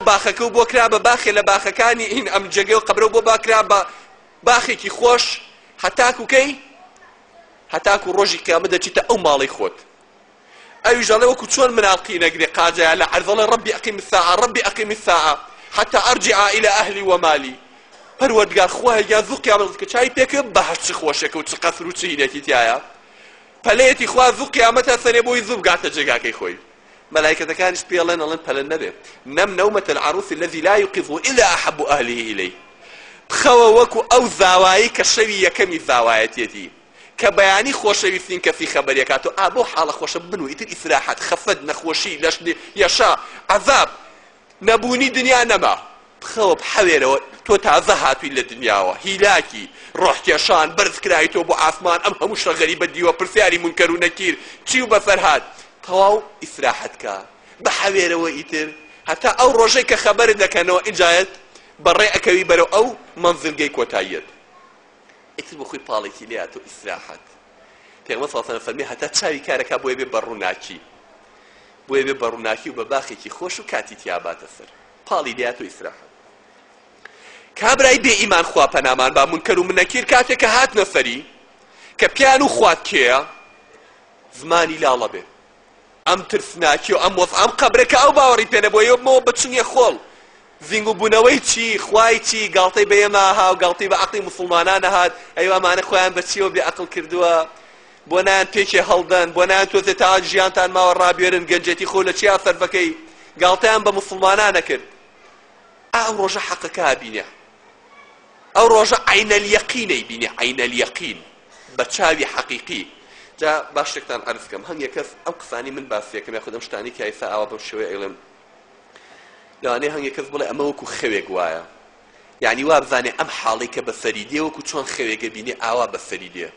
باخەکە و بۆ کرا بە باخێ لە باخەکانی هین ئەم جێگەی و قەبرە و بۆ باکرا بە باخێکی خۆش هەتاکو کەی؟ هەتاکو ڕۆژی قیامەت دەچیتە ئەو ماڵەی خۆت. ئەویش ئەڵێ وەکو چۆن مناڵ قینەگرێ قاجەیە لە عەرز ئەڵێ ربی اقیم الساعە ربی اقیم الساعە حتی ارجع الى اهلی و مالی. پەروەردگار خوایە گیان زوو قیامەت بکە چاوی پێکرد بەهەشت چ خۆشێکە و چ قەسر و چ هینێکی تیایە پەلەیەتی خوا زوو قیامەت هەسەنێ بۆی زوو بگاتە جێگاکەی خۆی. مەلایکەتەکانیش پێی ئەڵێن ئەڵێن پەلە نەبێ نم نومة العروس الذي لا يوقظه إلا أحب أهله إليه بخەوە وەکو ئەو زاوایی کە شەوی یەکەمی زاوایەتیەتی کە بەیانی خۆشەویستین کەسی خەبەری ئەکاتەوە ئا بەو حاڵە خۆشە بنوو ئیتر ئیسراحەت خەفەت نەخۆشی لەش یەشە عەزاب نەبوونی دنیا نەما بخەوە بحەوێرەوە تۆ تازە هاتووی لە دنیاوە هیلاکی ڕۆح کێشان بەرز کرایتەوە بۆ ئاسمان ئەم هەموو شتە غەریبە دیوە پرسیاری مونکەر و نەکیر چی و بەسەر هات تەواو ئیسراحەت کە بحەوێرەوە ئیتر هەتا ئەو ڕۆژەی کە خەبەرت دەکەنەوە ئینجایەت بەڕێ ئەکەوی بەرەو ئەو مەنزلگەی کۆتاییەت ئیتر بۆ خۆی پاڵێکی لێ هاتۆ ئیسراحەت. پێغەمبەر صلی اللە علیه و سلم فەرمی هەتا چاوی کارەکا بۆیە بێ بە ڕووناکی بۆیە بێ بە ڕووناکی و بە باخێکی خۆش و کاتی تیا باتە سەر پاڵی لێ هاتۆ ئیسراحەت. کابرای بێ ئیمان خوا پەنامان با مونکەر و منەکیر کاتێک کە هاتنە سەری کە پیان و خوات کێیە زمانی لاڵە بێ ئەم ترسناکی و ئەم وەزعە ئەم قەبرە کە ئەو باوەڕی پێ نەبووە یۆبمەوە بە چنگێ خۆڵ زینگو بوونەوەی چی خوای چی گاڵتەی بە ئێمە ها و گاڵتەی بە عەقڵی موسڵمانان هات ئەی ئەمانە خۆیان بە چیەوە بێ عەقڵ کردووە بۆ نایان پێکێ هەڵدەن بۆ نایان تۆزێ تا ژیانتان ماوە ڕابێرن گەنجێتی خۆ لە چیا سەرفەکەی گاڵتەیان بە موسڵمانان نەکرد ئا ئەو ڕۆژە حەقەکە بینێ ئەو ڕۆژە عەین الیقین ئەیبینێ عەین الیقین بە چاوی حەقیقی. جا با شتێکتان عەرز کەم هەنگێ کەس ئەم قسانەی من باسی ئەکەم یاخود ئەم شتانەی کە ئێستا ئاوا بەم شێوەیە ئەیڵێم لەوانەیە هەنگێ کەس بڵێ ئەمە وەکو خەوێک وایە یعنی وا بزانێ ئەم حاڵی کە بەسەری دێ وەکو چۆن خەوێکە بینێ ئاوا بەسەری دێ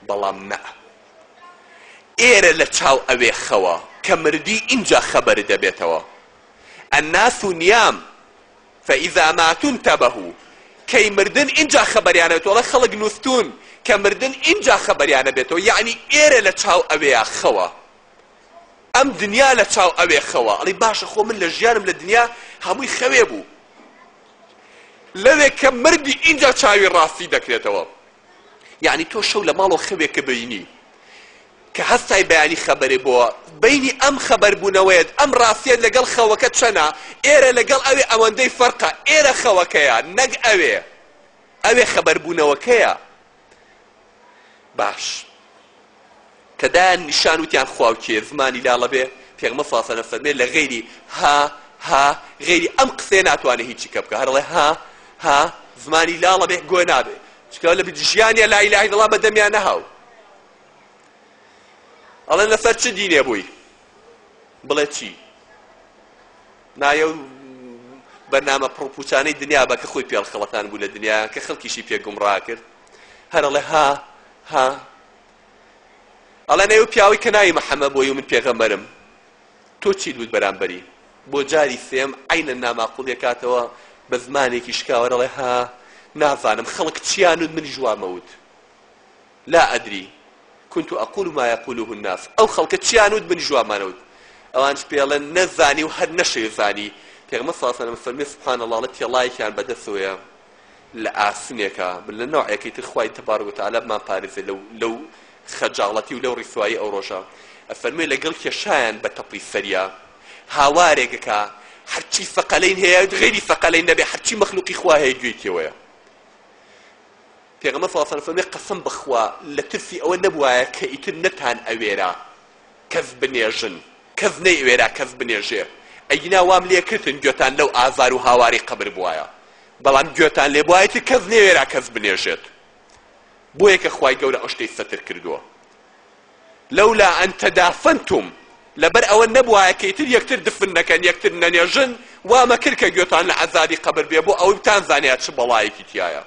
بەڵام نە ئێرە لە چاو ئەوێ خەوە کە مردی ئینجا خەبەرت دەبێتەوە الناس نیام فاذا ماتوا انتبهوا کەی مردن ئینجا خەبەریان ئەبێتەوە ئەڵێ خەڵک نوستوون کە مردن ئینجا خەبەریان ئەبێتەوە یەعنی ئێرە لە چاو ئەوێیا خەوە ئەم دنیا لە چاو ئەوێ خەوە ئەڵێ باشە خۆ من لە ژیانم لە دنیا هەمووی خەوێ بوو لەوێ کە مردی ئینجا چاوی ڕاستی دەکرێتەوە یەعنی تۆ شەو لە ماڵەوە خەوێکە بینی کە هەستای بەیانی خەبەرێ بۆوە بەینی ئەم خەبەر بوونەوەیەت ئەم ڕاستیەت لەگەڵ خەوەکە چەنە ئێرە لەگەڵ ئەوێ ئەوەندەی فەرقە ئێرە خەوەکەیە نەک ئەوێ ئەوێ خەبەر بوونەوەکەیە باش کە دایان نیشان وتیان خوا و کێ زمانی لاڵە بێ پێغمبەر صلی الله علیه و فەرمێ لە غەیری ها ها غەیری ئەم قسەیە ناتوانێ هیچی کە بکە هەر ئەڵێ ها ها زمانی لاڵە بێ گۆ نابێ چکە لە ژیانیا لا اله الا الله بە دەمیان نەهاو ئەڵێن لەسەر چ دینێ بووی بڵێ چی نایە و بەرنامە پڕپوچانەی دنیا بە کە خۆی پێڵخەڵەتان بوو لە دنیا کە خەڵکیشی پێ گومڕا کرد هەر ئەڵێ ها ها ئەڵێن ئەو پیاوەی کە ناوی محەممە بۆی و من پێغەمبەرم تۆ چیت وت بەرامبەری بۆ جاری سێم عەینەن ناماقوڵی ئەکاتەوە بە زمانێکی شکاوە دەڵێ ها نازانم خەڵک چیان وت منیش وامەوت لا ادری كنت اقول ما يقوله الناس ئەو خەڵکە چیان وت منیش وامانەوت ئەوانش پێڵێن نەزانی و هەر نەشەوێ زانی پێغەمبەر صلی الله علیه و سلم فەرمی سبحان الله ئەڵێ تێڵایەکیان بەدەستەوەیە لە ئاسنێکە لە نەوعێکی تر خوای تبارک و تعالی بمان پارێزێ لەو لەو خەجاڵەتی و لەو ڕیسوایی ئەو ڕۆژە ئەفەرموێ لەگەڵ کێشایان بە تەپڵی سەریا هاوارێک ئەکا هەرچی سەقەلەین هەیە غەیری سەقەلەین نەبێ هەرچی مەخلوقی خوا هەیە گوێی تێوەیە پێغەمبەر صلی اللە علیه و سلم فەرمووی قەسەم بەخوا لە ترسی ئەوە نەبوایە کە ئیتر نەتان ئەوێرا کەس بنێژن کەس نەیئەوێرا کەس بنێژێ ئەگینا وام لێ کردن گوێتان لەو ئازار و هاوارەی قەبر بوایە بەڵام گوێتان لێ بوایە ئیتر کەس نەیەوێرا کەس بنێژێت بۆیە کە خوای گەورە ئەو شتەی سەتر کردووە لولا ان تدافنتم لەبەر ئەوە نەبوایە کە ئیتر یەکتر دفن نەکەن یەکتر نەنێژن وا مەکرد کە گوێتان لە عەزابی قەبر بێ بۆ ئەوەی بتانزانیا چ بەڵایەکی تیایە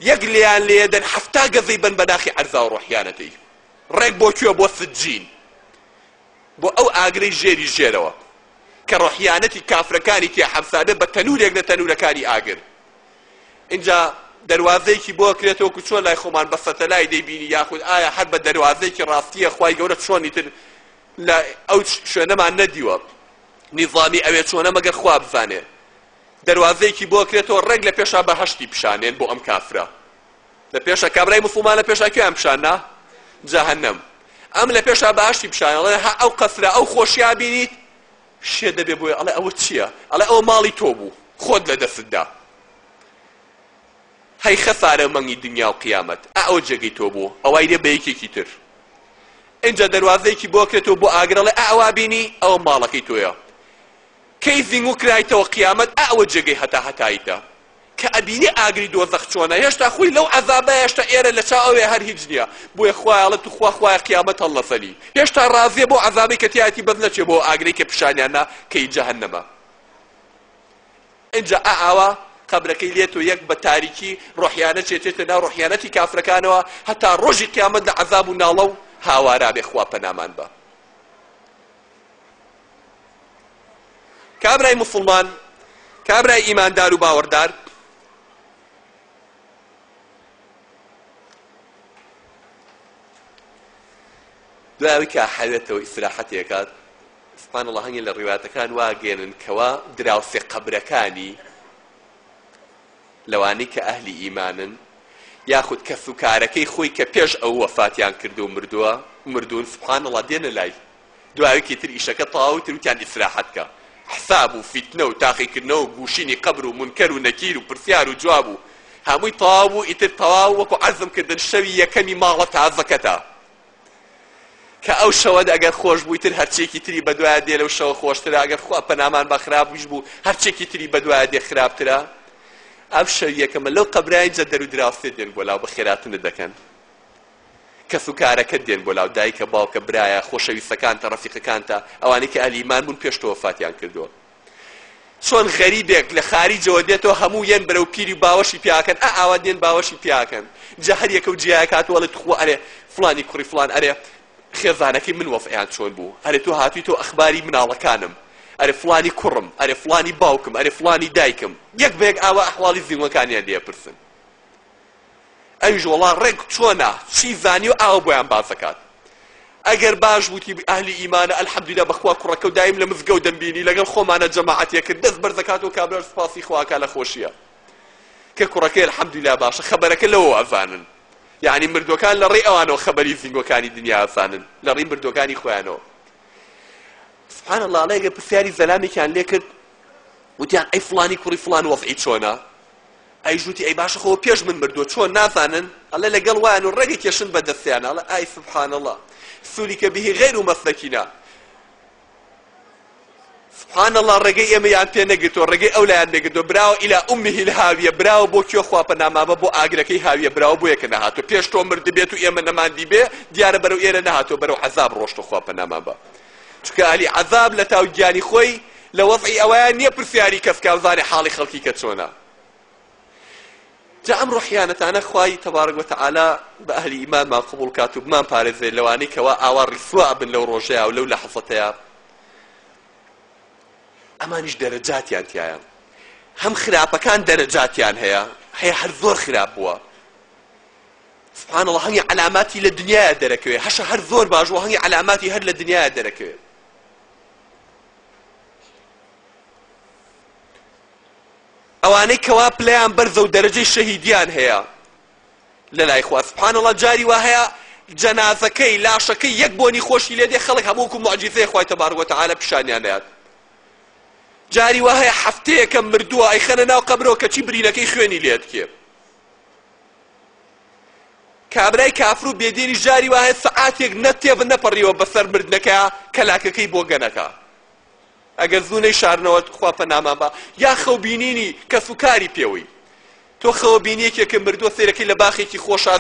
یەک لێیان لێدەن 70 گەزەی بن بە ناخی عەرزا و ڕۆحیانەتەی ڕێک بۆ کوێ بۆ سجین بۆ ئەو ئاگرەی ژێری ژێرەوە کە ڕۆحیانەتی کافرەکانی تیا حەپسابێ بە تەنورێک لە تەنورەکانی ئاگر ئینجا دەروازەیەکی بۆ ئەکرێتەوە وەکو چۆن لای خۆمان بە سەتەلای دەیبینی یاخود ئایا هەر بە دەروازەیەکی ڕاستیە خوای گەورە چۆنی تر لە ئەو شوێنەمان نەدیوە. نیزامی ئەوێ چۆنە مەگەر خوا بزانێ. دەروازەیەکی بۆ ئەکرێتەوە ڕێک لە پێشا بەهەشتی پیشانێن بۆ ئەم کافرە. لە پێشا کابرای موسڵمان لە پێشا کوێیان پیشان نا؟ جەهەنەم. ئەم لە پێشا بەهەشتی پیشان ئەڵێ ها ئەو قەسرە ئەو خۆشیا بینیت شێ دەبێ بۆیە ئەڵێ ئەوە چییە؟ ئەڵێ ئەوە ماڵی تۆ بوو خۆت لە دەستت دا. هەی خەسارە مەنگی دنیا و قیامەت ئا ئەوە جێگەی تۆ بوو ئەوای لێ بە یەکێکی تر ئینجا دەروازەیەکی بۆ کرێتەوە بۆ ئاگر ئەڵێ ئا ئەوا بینی ئەوە ماڵەکەی تۆیە کەی زینگوو کرایتەوە قیامەت ئا ئەوە جێگەی هەتا هەتاییتە کە ئەبینی ئاگری دۆزەخ چۆنە هێشتا خۆی لەو عەزابە هێشتا ئێرە لە چاو ئەوێ هەر هیچ نییە بۆیە خوایە ئەڵێ توخوا خوایە قیامەت هەڵنەسەنی هێشتا ڕازیە بۆ عەزابەی کە تیایەتی بەس نەچێ بۆ ئاگرەی کە پیشانیان نا کە ئی جەهەنەمە ئینجا ئا ئاوا قەبرەکەی لێت و یەک بە تاریکی ڕۆحیانە چێتێتە ناو ڕۆحیانەتی کافرەکانەوە هەتا ڕۆژی قیامەت لە عەزاب و ناڵە و هاوارا بێ خوا پەنامان بە. کابرای موسڵمان، کابرای ئیماندار و باوەڕدار، دوای ئەوەی کە حەوێتەوە ئیسراحەتی ئەکات، سبحان اللە هەنگێ لە ڕیوایەتەکان وا ئەگەیەنن کەوا دراوسێ قەبرەکانی لەوانەی کە ئەهلی ئیمانن یاخود کەسوکارەکەی خۆی کە پێش ئەو وەفاتیان کردو مردووە مردوون سبحان اللە دێنە لای دوایەکی تر ئیشەکە تەواو تر وتیان ئیسراحەت کە حساب و فیتنە و تاقیکردنەوە و گوشینی قەبر و مونکەر و نەکیر و پرسیار و جواب و هەمووی تەواو بوو ئیتر تەواو وەکو عەرزم کردن شەوی یەکەمی ماڵە تازەکەتە کە ئەو شەوەت ئەگەر خۆش بوو ئیتر هەرچیەکی تری بەدوایا دێ لەو شەوە خۆشترە ئەگەر خوا پەنامان با خراپیش بوو هەرچیەکی تری بەدوایا دێ خراپترە ئەم شەوی یەکەمە لەو قەبرای جە دەر و دراوسێ دێن بۆ لاو بەخێراتنت دەکەن کەس و کارەکەت دێن بۆ لاو دایکە باوکە برایە خۆشەویستەکانتە ڕەفیقەکانتە ئەوانەی کە ئەهلی ئیمان بوون پێش تۆ وەفاتیان کردووە چۆن غەریبێک لە خاریجەوە دێتەوە هەموو یەن بەرەو پیری باوەشی پیاکەن ئا ئاوا دێن باوەشی پیاکەن جا هەر یەکە و جیاکات و ئەڵێ توخوا ئەرێ فڵانی کوڕی فڵان ئەرێ خێزانەکەی من وەزعیان چۆن بوو ئەرێ تۆ هاتووی تۆ ئەخباری مناڵەکانم ئەرێ فڵانی کوڕم ئەرێ فڵانی باوکم ئەرێ فڵانی دایکم یەک بە یەک ئاوا ئەحواڵی زیوەکانیان لێ پرسن ئەویش وەڵا ڕێک چۆنە چی زانیوە ئاوا بۆیان باس دەکات ئەگەر باش بووتی ئەهلی ئیمانە الحمدللە بەخوا کوڕەکە و دایم لە مزگەوت دەمبینی لەگەڵ خۆمانە جەماعەتێ کرد دەست بەرز دەکاتەوە کابراش سوپاسی خوا ئەکا لە خۆشیە کە کوڕەکەی الحمدللە باشە خەبەرەکە لەوەوە ئەزانن یعنی مردوەکان لە ڕێی ئەوانەوە خەبەری زینگۆکانی دنیا ئەزانن لە ڕێی مردوەکانی خۆیانەوە سبحان الله ئەڵێ ئەگەر پرسیاری زەلامێکیان لێ کرد وتیان ئەی فڵانی کوڕی فڵان وەزعی چۆنە ئەیش وتی ئەی باشە خۆ پێش من مردووە چۆن نازانن؟ ئەڵێ لەگەڵ وایان و ڕێگە کێشن بە دەستیان ئەڵێ ئای سبحان اللە سولک به غیر مسلکنا سبحان اللە ڕێگەی ئێمەیان پێ نەگرتووە ڕێگەی ئەو لایان نەگرتووە براوە ئیلا ئومه الهاویە براوە بۆ کوێ خوا پەنامابە بۆ ئاگرەکەی هاویە براوە بۆ یەکە نەهاتوو پێش تۆ مردبێت و ئێمە نەماندی بێ دیارە بەرەو ئێرە نەهاتووە بەرەو عەزاب ڕۆشتۆ خوا پەنامابە چونکە ئەهلی عەزاب لە تاو گیانی خۆی لە وەزعی ئەوەیان نییە پرسیاری کەس بکا بزانێ حاڵی خەڵکی کە چۆنە جا ئەم ڕۆحیانەتانە خوای تبارک وتعالی بە ئەهلی ئیمانمان قبوڵ کات و بمان پارێزێ لەوانەی کەوا ئاوا ڕیسوا ئەبن لەو ڕۆژەیا و لەو لەحزەتەیا ئەمانیش دەرەجاتیان تیایە هەم خراپەکان دەرەجاتیان هەیە هەیە هەر زۆر خراپ بووە سبحان الله هەنگی عەلاماتی لە دنیایا دەرەکەوێ هەشە هەر زۆر باش بووە هەنگی عەلاماتی هەر لە دنیایا دەرەکەوێ ئەوانەی کەوا پلەیان بەرزە و دەرەجەی شەهیدیان هەیە لە لای خوا سبحان الله جاری وا هەیە جەنازەکەی لاشەکەی یەک بۆنی خۆشی لێ دێ خەڵک هەموو وەکو موعجیزەی خوای تەبارک وتعالی پیشانیان دەیات جاری وا هەیە هەفتەیەکە مردووە ئەیخەنە ناو قەبرەوە کەچی برینەکەی خوێنی لێ دکێ کابرای کافر و بێدینیش جاری وا هەیە سەعاتێک نە تێڤ نەپەڕیوە بەسەر مردنەکەیا کەلاکەکەی بۆ گەنەکە ئەگەر زوو نەیشارنەوە خوا پەنامان با یا خەو بینینی کەس و کاری پێوەی تۆ خەوە بینی یەکێکە مردووە سەیرەکەی لە باخێکی خۆشا.